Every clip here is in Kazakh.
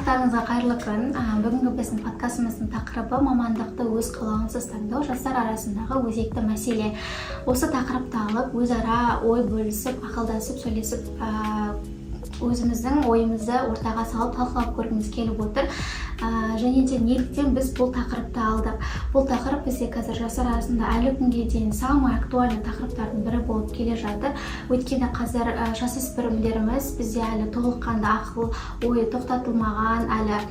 Барлықтарыңызға қайырлы күн! Бүгінгі біздің подкастымыздың тақырыбы: мамандықты өз қалауынсыз таңдау — жастар арасындағы өзекті мәселе. Осы тақырыпты алып, өзара ой бөлісіп, ақылдасып, сөйлесіп, өзіміздің ойымызды ортаға салып, талқылап көргіміз келіп отыр. Және де неліктен біз бұл тақырыпты алдық? Бұл тақырып бізде қазір жастар арасында әлі күнге дейін самый актуальный тақырыптардың бірі болып келе жатыр. Өйткені қазір жасөспірімдеріміз бізде әлі толыққанды ақыл ойы тоқтатылмаған, әлі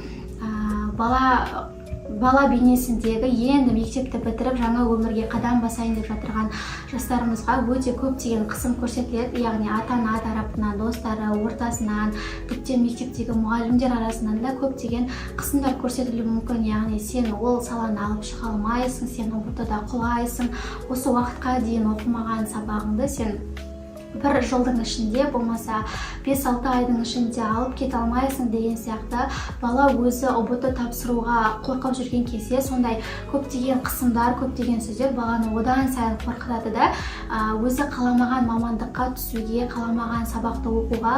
бала бейнесіндегі, енді мектепті бітіріп, жаңа өмірге қадам басайын деп жатырған жастарымызға өте көптеген қысым көрсетіледі. Яғни ата ана тарапынан, достары ортасынан, тіптен мектептегі мұғалімдер арасынан да көптеген қысымдар көрсетілуі мүмкін. Яғни сен ол саланы алып шыға алмайсың, сен ҰБТ да құлайсың, осы уақытқа дейін оқымаған сабағыңды сен бір жылдың ішінде, болмаса 5-6 айдың ішінде алып кете алмайсың деген сияқты. Бала өзі ҰБТ тапсыруға қорқып жүрген кезде сондай көптеген қысымдар, көптеген сөздер баланы одан сайын қорқытады да, өзі қаламаған мамандыққа түсуге, қаламаған сабақты оқуға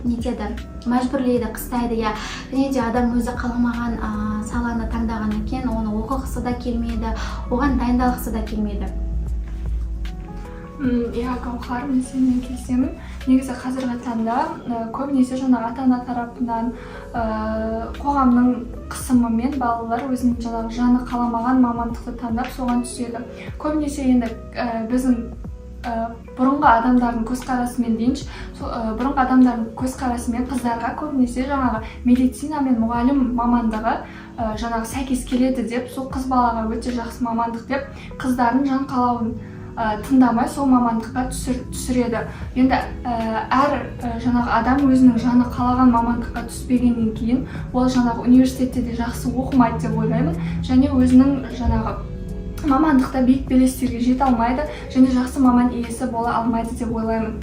нетеді, мәжбүрлейді, қыстайды, иә. Және де адам өзі қаламаған саланы таңдағаннан кейін, оны оқығысы да келмейді, оған дайындалғысы да келмейді. Иә, Гаухар, мен сенімен келісемін. Негізі қазіргі таңда көбінесе жаңағы ата ана тарапынан, қоғамның қысымымен балалар өзінің жаңағы жаны қаламаған мамандықты таңдап, соған түседі көбінесе. Енді біздің бұрынғы адамдардың көзқарасымен дейінші, бұрынғы адамдардың көзқарасымен қыздарға көбінесе жаңағы медицина мен мұғалім мамандығы жаңағы сәйкес келеді деп, сол қыз балаға өте жақсы мамандық деп, қыздардың жан қалауын тыңдамай, сол мамандыққа түсіреді. Енді әр жаңағы адам өзінің жаны қалаған мамандыққа түспегеннен кейін, ол жаңағы университетте де жақсы оқымайды деп ойлаймын және өзінің жаңағы мамандықта биік белестерге жете алмайды және жақсы маман иесі бола алмайды деп ойлаймын.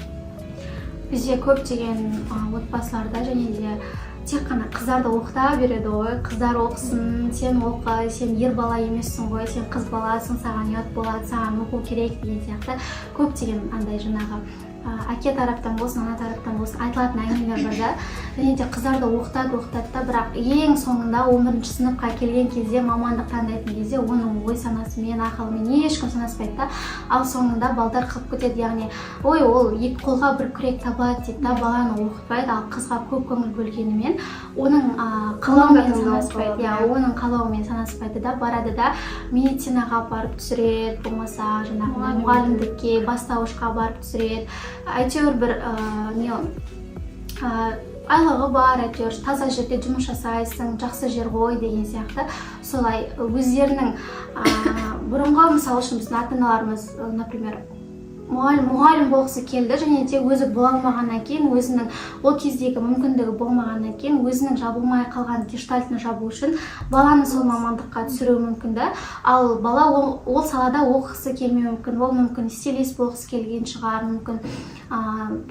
Бізде көптеген отбасыларда және де тек қана қыздарды оқыта береді ғой: қыздар оқысын, сен оқы, сен ер бала емессің ғой, сен қыз баласың, саған ұят болады, саған оқу керек деген сияқты көптеген андай жаңағы әке тараптан болсын, ана тараптан болсын айтылатын әңгімелер бар да. Және де қыздарды оқытады, оқытады да, бірақ ең соңында 11-сыныпқа келген кезде, мамандық таңдайтын кезде оның ой санасымен, ақылымен ешкім санаспайды да. Ал соңында балдар қалып кетеді. Яғни ой, ол екі қолға бір күрек табылады дейді да, баланы оқытпайды. Ал қызға көп көңіл бөлгенімен, оның қалауымен таңдауы санаспайды. қалады, Иә. Иә. Оның қалауымен санаспайды да, барады да, медицинаға апарып түсіреді, болмаса жаңағындай мұғалімдікке, бастауышқа барып түсіреді. Әйтеуір бір не айлығы бар, әйтеуір таза жерде жұмыс жасайсың, жақсы жер ғой деген сияқты. Солай өздерінің бұрынғы, мысалы үшін, біздің ата аналарымыз, например, мұғалім болғысы келді және де өзі бола алмағаннан кейін, өзінің ол кездегі мүмкіндігі болмағаннан кейін, өзінің жабылмай қалған гештальтын жабу үшін баланы сол мамандыққа түсіруі мүмкін да. Ал бала ол салада оқығысы келмеуі мүмкін. Ол мүмкін стилист болғысы келген шығар, мүмкін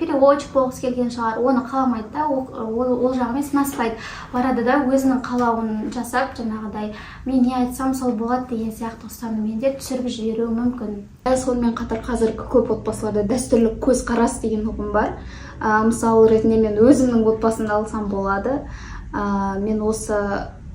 переводчик болғысы келген шығар. Оны қаламайды да, ол жағымен сынаспайды. Барады да, өзінің қалауын жасап, жаңағыдай мен не айтсам, сол болады деген сияқты ұстаныммен де түсіріп жіберуі мүмкін. Сонымен қатар қазіргі көп отбасыларда дәстүрлі көзқарас деген ұғым бар. Мысал ретінде мен өзімнің отбасымды алсам болады. Мен осы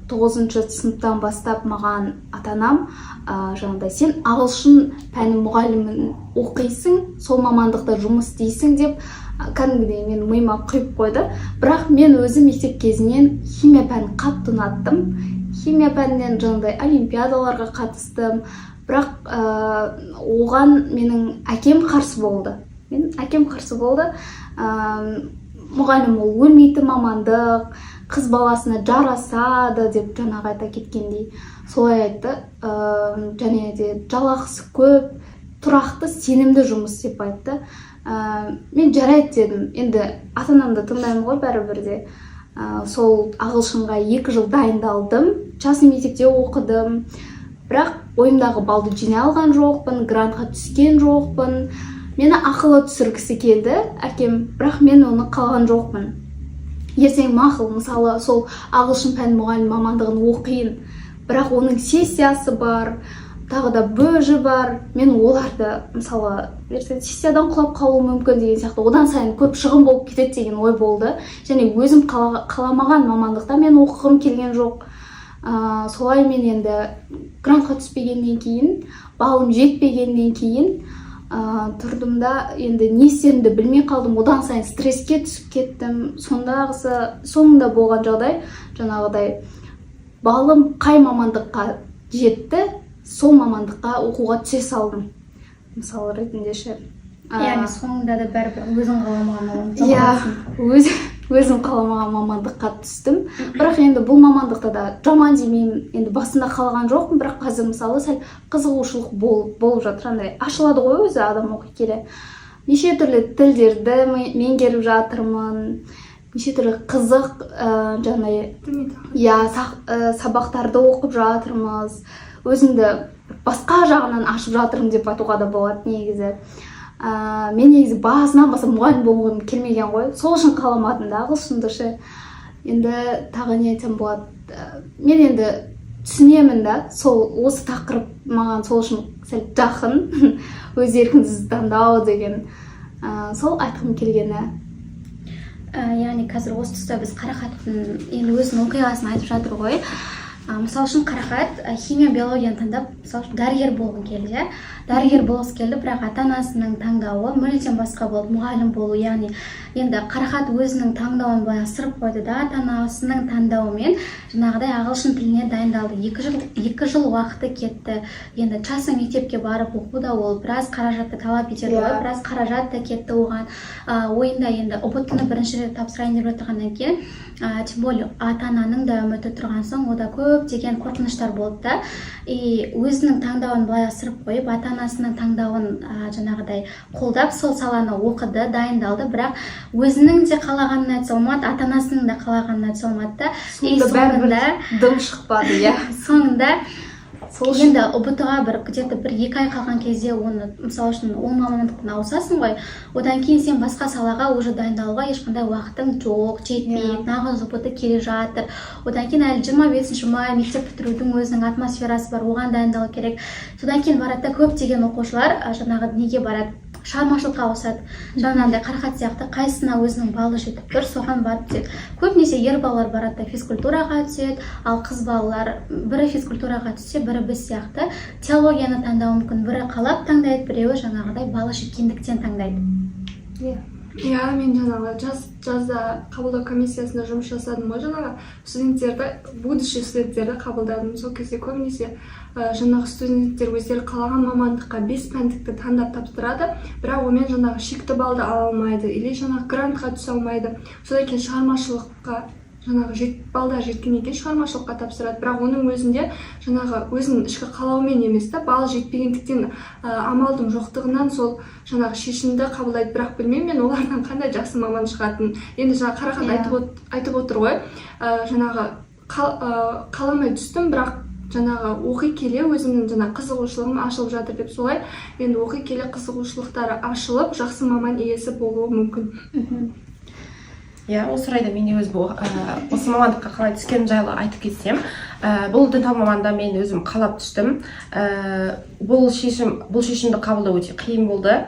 тоғызыншы сыныптан бастап маған ата анам жаңағыдай: «Сен ағылшын пәні мұғалімін оқисың, сол мамандықта жұмыс істейсің», — деп кәдімгідей менің миыма құйып қойды. Бірақ мен өзім мектеп кезінен химия пәнін қатты ұнаттым. Химия пәнінен жаңағыдай олимпиадаларға қатыстым. Бірақ оған менің әкем қарсы болды. Мен әкем қарсы болды. Мұғалім ол өлмейтін мамандық, қыз баласына жарасады деп, жаңағы айта кеткендей, солай айтты. Және де жалақысы көп, тұрақты, сенімді жұмыс деп айтты. Мен жарайды дедім. Енді ата анамды тыңдаймын ғой бәрібір де. Сол ағылшынға 2 жыл дайындалдым, частный мектепте оқыдым, бірақ ойымдағы балды жинай алған жоқпын, грантқа түскен жоқпын. Мені ақылы түсіргісі келді әкем, бірақ мен оны қалған жоқпын. Ертең мақұл, мысалы, сол ағылшын пән мұғалім мамандығын оқиын, бірақ оның сессиясы бар. Тағы да БЖ бар. Мен оларды, мысалы, ертең сессиядан құлап қалуым мүмкін деген сияқты, одан сайын көп шығын болып кетеді деген ой болды. Және өзім қаламаған мамандықта мен оқығым келген жоқ. Солай мен енді грантқа түспегеннен кейін, балым жетпегеннен кейін тұрдым да, енді не істерімді білмей қалдым, одан сайын стресске түсіп кеттім. Сондағысы, соңында болған жағдай жаңағыдай, балым қай мамандыққа жетті, сол мамандыққа оқуға түсе салдым, мысалы ретінде ше. Яғни соңында да бәрібір өзің қаламаған мамандыққа Иә. барасың. Өзім қаламаған мамандыққа түстім, бірақ енді бұл мамандықта да жаман демеймін. Енді басында қалаған жоқпын, бірақ қазір, мысалы, сәл қызығушылық болып жатыр. Андай ашылады ғой өзі адам оқи келе. Неше түрлі тілдерді меңгеріп жатырмын, неше түрлі қызық жаңағыдай Діни тақырып. Иә, сабақтарды оқып жатырмыз. Өзімді басқа жағынан ашып жатырмын деп айтуға да болады негізі. Мен негізі басынан бастап мұғалім болғым келмеген ғой, сол үшін қаламадым да ағылшынды ше. Енді тағы не айтсам болады? Мен енді түсінемін да, сол осы тақырып маған сол үшін сәл жақын, өз еркіңсіз таңдау деген. Сол айтқым келгені. Яғни қазір осы тұста біз Қарақаттың енді өзінің оқиғасын айтып жатыр ғой. Мысалы үшін, Қарақат химия, биологияны таңдап, мысалы үшін, дәрігер болғым келді, иә, дәрігер болғысы келді, бірақ ата анасының таңдауы мүлдем басқа болды: мұғалім болу. Яғни енді Қарақат өзінің таңдауын былай ысырып қойды да, ата анасының таңдауымен жаңағыдай ағылшын тіліне дайындалды. 2 жыл, 2 жыл уақыты кетті. Енді частный мектепке барып оқу да ол біраз қаражатты талап етеді ғой. Біраз қаражат та кетті оған. Ойында енді ҰБТ ны бірінші рет тапсырайын деп жатырғаннан кейін, тем более ата ананың да үміті тұрған соң, ода көптеген қорқыныштар болды да. И өзінің таңдауын былай ысырып қойып, ата анасының таңдауын жаңағыдай қолдап, сол саланы оқыды, дайындалды, бірақ өзінің де қалағанына түсе алмады, ата анасының да қалағанына түсе алмады да. И Соңында бәрібір соңында дым шықпады, иә. Соңында Сол үшін енді ҰБТ ға бір где то 1-2 ай қалған кезде оны, мысалы үшін, ол мамандықтан ауысасың ғой, одан кейін сен басқа салаға уже дайындалуға ешқандай уақытың жоқ, жетпейді. Нағыз ҰБТ келе жатыр, одан кейін әлі 25 май, мектеп бітірудің өзінің атмосферасы бар, оған дайындалу керек. Содан кейін барады да, көптеген оқушылар жаңағы неге барады, шығармашылыққа ауысады, жаңағындай Қарақат сияқты, қайсысына өзінің балы жетіп тұр, соған барып түседі. Көбінесе ер балалар барады да физкультураға түседі, ал қыз балалар бірі физкультураға түссе, бірі біз сияқты теологияны таңдауы мүмкін. Бірі қалап таңдайды, біреуі жаңағыдай балы жеткендіктен таңдайды. Иә, мен жаңағы жазда қабылдау комиссиясында жұмыс жасадым ғой, жаңағы студенттерді, будущий студенттерді қабылдадым. Сол кезде көбінесе жаңағы студенттер өздері қалаған мамандыққа бес пәндікті таңдап тапсырады, бірақ онымен жаңағы шекті баллды ала алмайды или жаңағы грантқа түсе алмайды. Содан кейін шығармашылыққа жаңағы балдар жеткеннен кейін шығармашылыққа тапсырады, бірақ оның өзінде жаңағы өзінің ішкі қалауымен емес та, бал жетпегендіктен, амалдың жоқтығынан сол жаңағы шешімді қабылдайды. Бірақ білмеймін мен олардан қандай жақсы маман шығатынын. Енді жаңа Қарақат айтып отыр ғой, жаңағы қаламай түстім, бірақ жаңағы оқи келе өзімнің жаңа қызығушылығым ашылып жатыр деп. Солай енді оқи келе қызығушылықтары ашылып, жақсы маман иесі болуы мүмкін. Иә, осы орайда мен де өзім осы мамандыққа қалай түскенім жайлы айтып кетсем. Бұл дінтану мамандығына мен өзім қалап түстім. Бұл шешімді қабылдау өте қиын болды.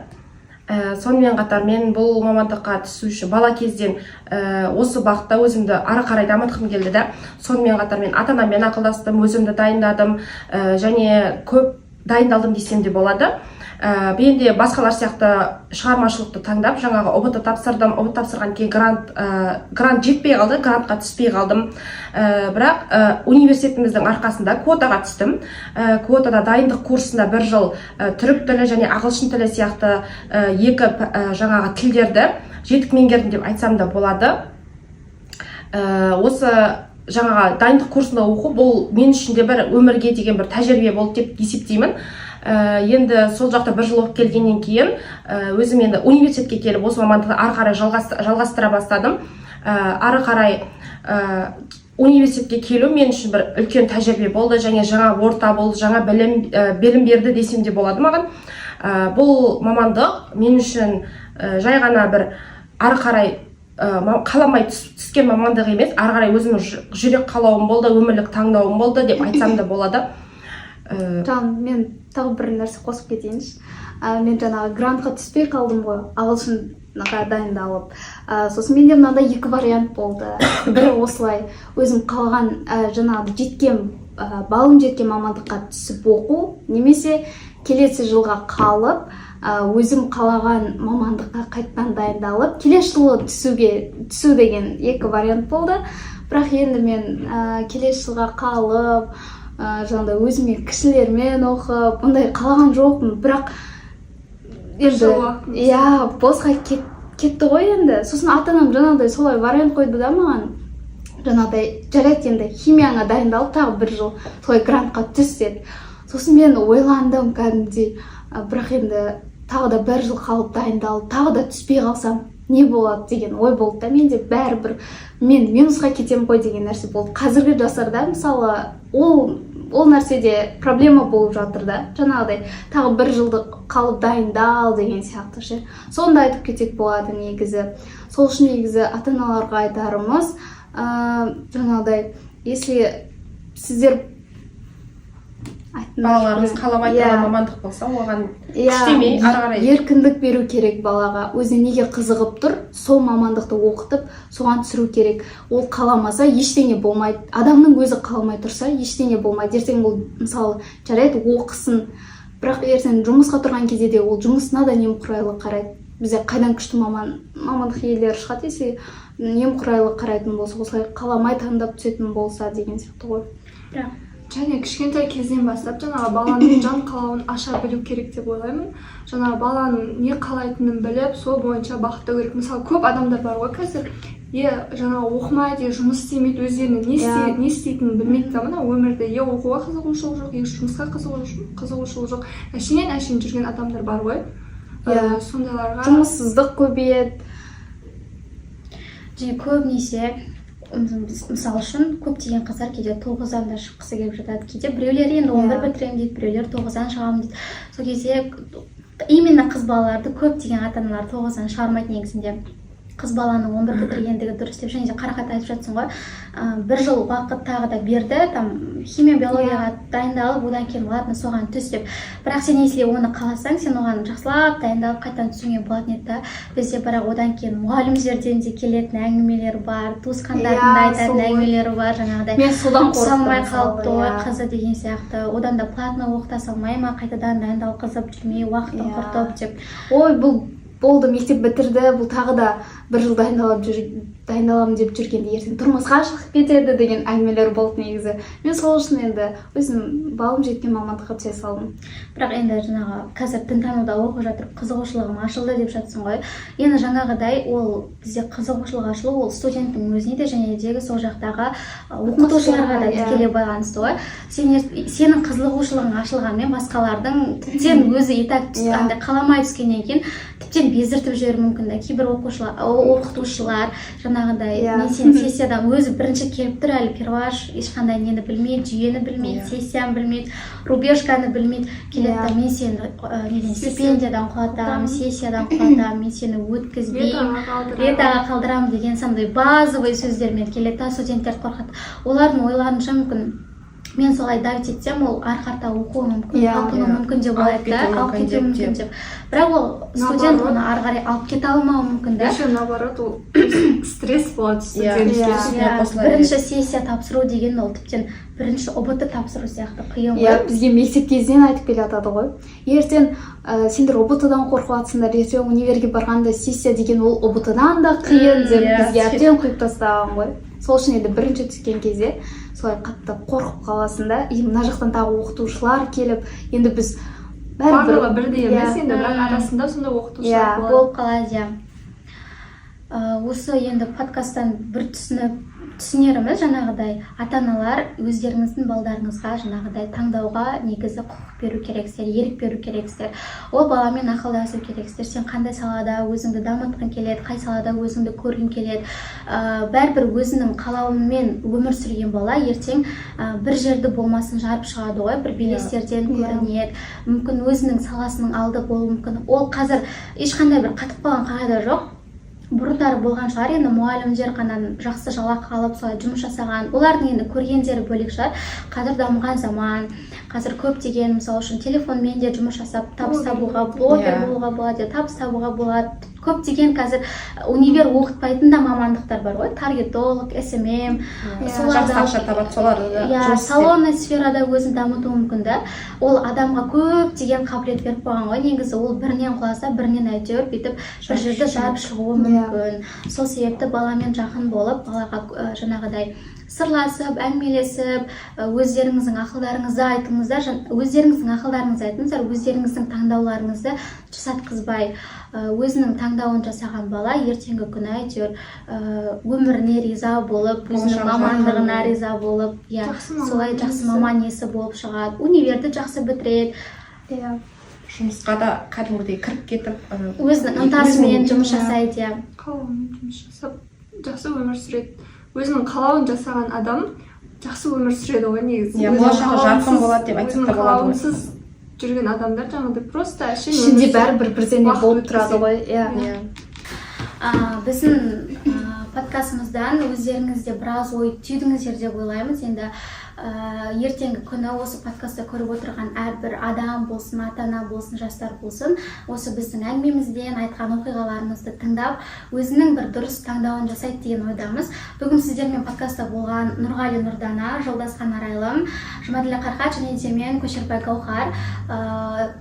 Сонымен қатар мен бұл мамандыққа түсу үшін бала кезден осы бағытта өзімді ары қарай дамытқым келді да. Сонымен қатар мен ата анаммен ақылдастым, өзімді дайындадым, және көп дайындалдым десем де болады. Мен де басқалар сияқты шығармашылықты таңдап, жаңағы ҰБТ тапсырдым. ҰБТ тапсырған кейін грант жетпей қалды, грантқа түспей қалдым. Бірақ университетіміздің арқасында квотаға түстім. Квотада дайындық курсында бір жыл түрік тілі және ағылшын тілі сияқты екі жаңағы тілдерді жетік меңгердім деп айтсам да болады. Осы жаңағы дайындық курсында оқу бұл мен үшін де бір өмірге деген бір тәжірибе болды деп есептеймін. Енді сол жақта бір жыл оқып келгеннен кейін, өзім енді университетке келіп, осы мамандықты ары қарай жалғастыра бастадым. Ары қарай университетке келу мен үшін бір үлкен тәжірибе болды және жаңа орта болды, жаңа білім берді десем де болады маған. Бұл мамандық мен үшін жай ғана бір ары қарай қаламай түскен мамандық емес, ары қарай өзімнің жүрек қалауым болды, өмірлік таңдауым болды деп айтсам да болады. Жаңа мен тағы бір нәрсе қосып кетейінші. Мен жаңағы грантқа түспей қалдым ғой ағылшынға дайындалып. Сосын менде мынандай екі вариант болды. Бірі осылай өзім қалаған, жаңағы жеткен, балым жеткен мамандыққа түсіп оқу немесе келесі жылға қалып, өзім қалаған мамандыққа қайтадан дайындалып, келесі жылы түсу деген екі вариант болды. Бірақ енді мен келесі жылға қалып, жаңағыдай өзіме кішілермен оқып, ондай қалаған жоқпын. Бірақ енді Жыл уақытыңыз. Иә, босқа кетті ғой енді. Сосын ата анам жаңағыдай солай вариант қойды да маған, жаңағыдай: «Жарайды, енді химияңа дайындалып, тағы бір жыл солай грантқа түс», — деді. Сосын мен ойландым кәдімгідей. Бірақ енді тағы да бір жыл қалып дайындалып, тағы да түспей қалсам не болады деген ой болды да менде. Бәрібір мен минусқа кетемін ғой деген нәрсе болды. Қазіргі жастарда, мысалы, ол нәрседе проблема болып жатыр да, жаңағыдай тағы бір жылдық қалып дайындал деген сияқты ше. Соны да айтып кетсек болады негізі. Сол үшін негізі ата аналарға айтарымыз, жаңағыдай, если сіздер Балаларыңыз қаламай тұрған мамандық болса, оған күштемей, ары қарай Еркіндік беру керек балаға. Өзі неге қызығып тұр, сол мамандықты оқытып, соған түсіру керек. Ол қаламаса, ештеңе болмайды. Адамның өзі қаламай тұрса, ештеңе болмайды. Ертең ол, мысалы, жарайды, оқысын, бірақ ертең жұмысқа тұрған кезде де ол жұмысына да немқұрайлы қарайды. Бізде қайдан күшті мамандық иелері шығады, если немқұрайлы қарайтын болса, осылай қаламай таңдап түсетін болса деген сияқты ғой. Және кішкентай кезден бастап жаңағы баланың жан қалауын аша білу керек деп ойлаймын. Жаңағы баланың не қалайтынын біліп, сол бойынша бағыттау керек. Мысалы, көп адамдар бар ғой қазір, е, жаңағы оқымайды, е, жұмыс істемейді, өздерінің не не істейтінін білмейді да мына өмірде. Е, оқуға қызығушылық жоқ, е, жұмысқа қызығушылық жоқ, әшейін әшейін жүрген адамдар бар ғой. Сондайларға Жұмыссыздық көбейеді. Және көбінесе мысалы үшін, көптеген қыздар кейде тоғыздан да шыққысы келіп жатады. Кейде біреулер енді 11 бітіремін дейді, біреулер тоғыздан шығамын дейді. Сол кезде именно қыз балаларды көптеген ата аналар тоғыздан шығармайды негізінде, қыз баланың 11 бітіргендігі дұрыс деп. Және де, Қарақат, айтып жатсың ғой, бір жыл уақыт тағы да берді, там химия, биологияға дайындалып, одан кейін, ладно, соған түс деп. Бірақ сен если оны қаласаң, сен оған жақсылап дайындалып, қайтадан түсуіңе болатын еді да. Бізде бірақ одан кейін мұғалімдерден де келетін әңгімелер бар, туысқандардың да айтатын Сол ғой. әңгімелері бар жаңағыдай: Мен содан түсе қорықтым, алмай мысалы, қалыпты ғой қызы деген сияқты. Одан да платно оқыта салмай ма, қайтадан дайындалғызып жүрмей, уақытын құртып деп. Ой, бұл болды, мектеп бітірді, бұл тағы да бір жыл дайындалып жүр, дайындаламын деп жүргенде, ертең тұрмысқа шығып кетеді деген әңгімелер болды негізі. Мен сол үшін енді өзім балым жеткен мамандыққа түсе салдым. Бірақ енді жаңағы қазір дінтануда оқып жатырып, қызығушылығым ашылды деп жатсың ғой. Енді жаңағыдай ол бізде қызығушылық ашылу ол студенттің өзіне де және дегі сол жақтағы оқытушыларға да тікелей байланысты ғой. Сен сенің қызығушылығың ашылғанмен, басқалардың тіптен өзі и так андай қаламай түскеннен кейін тіптен бездіртіп жіберуі мүмкін да кейбір оқушылар, оқытушылар жаңағыдай. Мен сені сессиядан, өзі бірінші келіп тұр әлі, перваш, ешқандай нені білмейді, жүйені білмейді, сессияны білмейді, рубежканы білмейді, келеді да: «Мен сені неден, стипендиядан құлатамын, сессиядан құлатамын, мен сені өткізбеймін, ЛЕТАға қалдырамын. ЛЕТАға қалдырамын» деген сондай базовый сөздермен келеді да, студенттерді қорқытады. Олардың ойларынша, мүмкін, мен солай давить етсем, ол ары қарата оқуы мүмкін, талпынуы мүмкін деп Алып ойлайды да, кетуі алып мүмкін кетуі деп мүмкін те. деп. Бірақ ол студент Наоборот. оны ары қарай алып кете алмауы мүмкін да. Еще наоборот, ол стресс болады студентке. Үстіне қосыла Бірінші сессия тапсыру деген ол тіптен бірінші ҰБТ тапсыру сияқты қиын ғой. Бізге мектеп кезінен айтып келе жатады ғой: ертең сендер ҰБТ дан қорқып жатсыңдар, ертең универге барғанда сессия деген ол ҰБТ дан да қиын деп бізге әбден құйып тастаған ғой. Сол үшін енді бірінші түскен кезде солай қатты қорқып қаласың да. И мына жақтан тағы оқытушылар келіп, енді біз бәрібір Барлығы бірдей емес енді, бірақ арасында сондай оқытушылар болады. Болып қалады, иә. Осы енді подкасттан бір түсінеріміз, жаңағыдай, ата аналар, өздеріңіздің балдарыңызға жаңағыдай таңдауға негізі құқық беру керексіздер, ерік беру керексіздер. Ол баламен ақылдасу керексіздер: сен қандай салада өзіңді дамытқың келеді, қай салада өзіңді көргің келеді. Бәрібір өзінің қалауымен өмір сүрген бала ертең бір жерді болмасын жарып шығады ғой, бір белестерден көрінеді, мүмкін, өзінің саласының алды болуы мүмкін. Ол қазір ешқандай бір қатып қалған қағида жоқ. Бұрындары болған шығар енді, мұғалімдер ғана жақсы жалақы алып, солай жұмыс жасаған. Олардың енді көргендері бөлек шығар. Қазір дамыған заман, қазір көптеген, мысалы үшін, телефонмен де жұмыс жасап, табыс табуға, блогер болуға болады, табыс табуға болады. Көптеген қазір универ оқытпайтын да мамандықтар бар ғой: таргетолог, СММ. Жақсы ақша табады солар да жұмыс істеп. Салонный сферада өзін дамытуы мүмкін да. Ол адамға көптеген қабілет беріп қойған ғой негізі. Ол бірінен құласа, бірінен әйтеуір бүйтіп бір жерді жарып шығуы мүмкін. Сол себепті баламен жақын болып, балаға жаңағыдай сырласып, әңгімелесіп, өздеріңіздің ақылдарыңызды айтыңыздар, өздеріңіздің ақылдарыңызды айтыңыздар. Өздеріңіздің таңдауларыңызды жасатқызбай, өзінің таңдауын жасаған бала ертеңгі күні әйтеуір өміріне риза болып, өзінің Болашағы мамандығына жарқын. риза болып, иә, Жақсы маман солай жақсы иесі. маман иесі болып шығады, универді жақсы бітіреді. Жұмысқа да кәдімгідей кіріп кетіп, Өзінің ынтасымен жұмыс жасайды, иә. Қалауымен жұмыс жасап, жақсы өмір сүреді. Өзінің қалауын жасаған адам жақсы өмір сүреді ғой негізі. Иә, Өзінің болашағы жарқын болады деп айтсақ өзінің та болады ғой. қалауынсыз жүрген адамдар жаңағыдай просто әшейін Ішінде өмір сүріп, бәрібір бірдеңе уақыт болып тұрады өткізеді. ғой, иә. Біздің подкастымыздан өздеріңіз де біраз ой түйдіңіздер деп ойлаймыз. Енді ертеңгі күні осы подкастты көріп отырған әрбір адам болсын, ата ана болсын, жастар болсын, осы біздің әңгімемізден, айтқан оқиғаларымызды тыңдап, өзінің бір дұрыс таңдауын жасайды деген ойдамыз. Бүгін сіздермен подкастта болған Нұрғали Нұрдана, Жолдасхан Арайлым, Жұмаділі Қарқат және де мен, Көшербай Гауһар.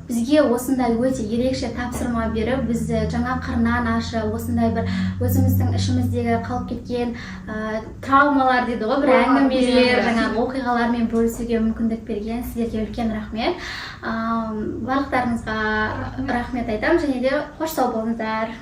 Бізге осындай өте ерекше тапсырма беріп, бізді жаңа қырынан ашып, осындай бір өзіміздің ішіміздегі қалып кеткен травмалар дейді ғой, бір әңгімелер, жаңағы оқиғалармен бөлісуге мүмкіндік берген сіздерге үлкен рахмет. Барлықтарыңызға рахмет айтамын және де қош сау болыңыздар.